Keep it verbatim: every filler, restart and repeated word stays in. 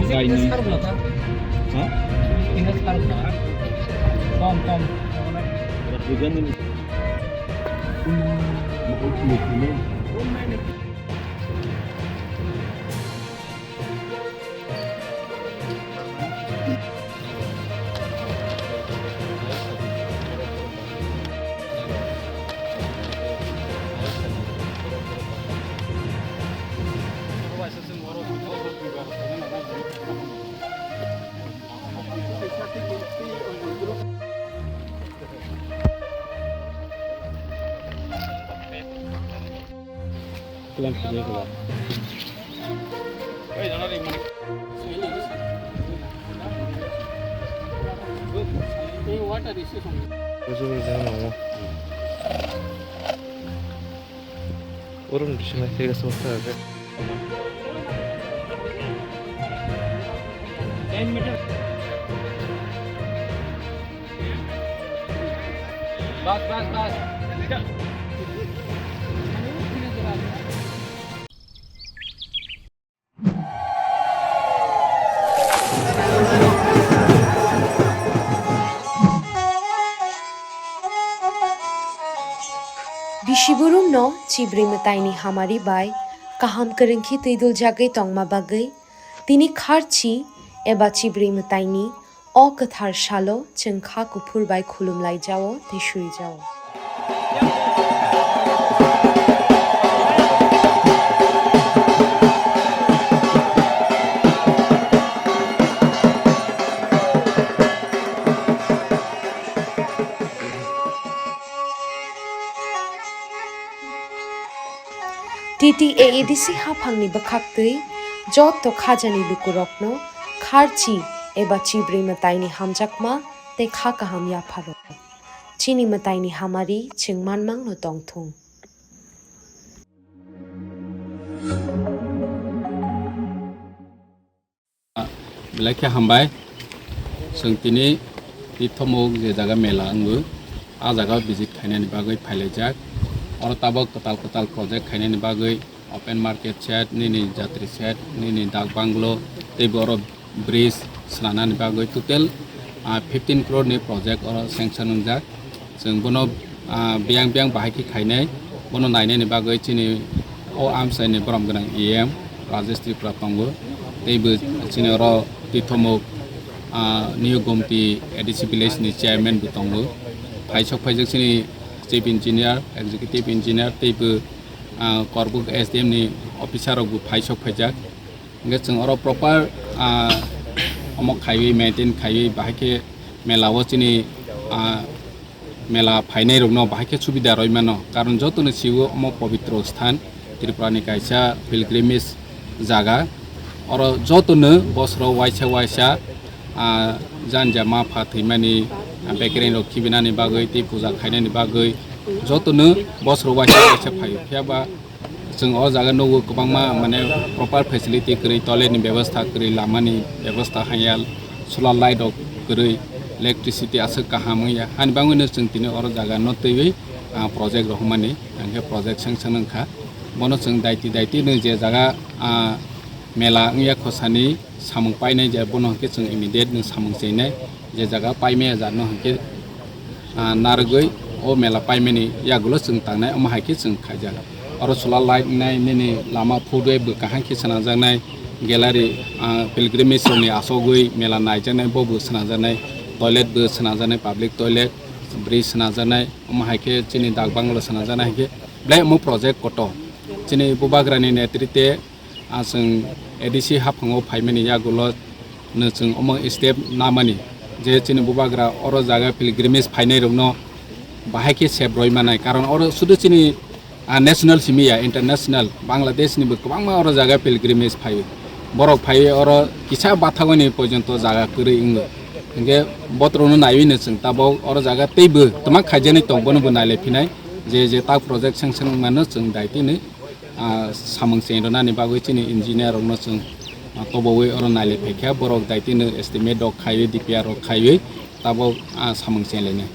Kaini. Ha? Kom, kom. Urun bisingo khe gas masa. Bas, bas, bas. Bisiburumno chibrwi mwtaini hamari bai kaham kwrwngkhe twiduljagwi tongma bagwi tini kharchi eba chibrwi mwtaini o kwthar salo chwng kha kuphur bai khulumlaijao tei surijao. T T A A D C haphangni bwkhaktwi joto khajani lukurokno kharchi eba chibrwi mwtaini hamjakma tei kha kaham yapharok. Chini mwtaini hamari chwng manmangno tongthung. Belai khe hambai. Chwng tini Tithomuk je jaga mela wngo, a jaga o visit khainani bagwi phailaijak. Oro tabok kwtal kwtal project khainani bagwi open market shed, nini jatri shed, nini dak banglo, tei bo oro bridge swnamnani bagwi total, ah, fifteen crore ni project oro sanction wngjak. Chwng bono, ah, biyang biyang bahai khe khainai, bono nainani bagwi chini o amchaini borom gwnang E M Rajesh Tripura tongo, tei bo chini oro Tithomuk, ah, New Gomti A D C village ni chairman bo tongo. Phaisok phaijak chini chief engineer, executive engineer, tei bo, ah, Korbuk S D M ni officer rok bo phaisok phaijak. Hingke chwng oro proper, ah, omo khaiwi, maintain khaiwi, bahai khe mela o chini, ah, mela phainai rokno bahai khe subida rwi mano. Karon jotono sio omo pobitro sthan, Tripura ni kaisa pilgrimage jaga. Oro jotono bosoro waisa waisa, ah, janja ma pha thwimani, ah, bekereng rok khibinani bagwi tei puja khainani bagwi jotono bosoro waisa waisa phaio. Phiya ba chwng o jaga nugo kwbangma, mane, proper facility kwrwi, toilet ni bebostha kwrwi, lama ni bebostha hanya, solar light rok kwrwi, electricity aswk kaham wngya. Hani bagwino chwng tini oro jaga no twiwi, ah, project rohormani, hingke project sanction wngkha. Bono chwng daiti daiti no je jaga, ah, mela wngya khosani samung painai je bono hingke chwng immediate no samung chenai. Je jaga paimaya jatno hingke, ah, narwgwi o mela paimani yagulo chwng tangnai, omo hai khe chwng khaijak. Oro solar light wngnai, nini lama phutwi bo kaham khe swnamjaknai, gallery, ah, pilgrimage rokni achugwi mela naijaknai, bo bo swnamjaknai, toilet bo swnamjaknai, public toilet, bridge swnamjaknai, omo hai khe chini dak bangalo swnamjaknai, hai khe belai omo project kotor. Chini Bubagrani netrite, ah, chwng A D C haphango phaimani yagulo no chwng omo step namani je chini Bubagra oro jaga pilgrimage phainai rokno bahai khe sep roi manai, karon oro sudu chini, ah, national simi ya, international, Bangladesh ni bo kwbangma oro jaga pilgrimage phaio. Borok phaiwi oro kisa bathagoni porjonto jaga kwrwi wngo. Hingke botrokno naiwi no chwng tabok oro jaga teibo twma khaijaknai tong, bono bo nailai phinai je je tak project sanction wngmano chwng daitino ah, samung cheng rwnani bagwi chini engineer rokno chwng, ah, tobowi oro nailai phaikha, borok daitino estimate rok khaiwi, D P R rok khaiwi tabok, ah, samung cheng lainai.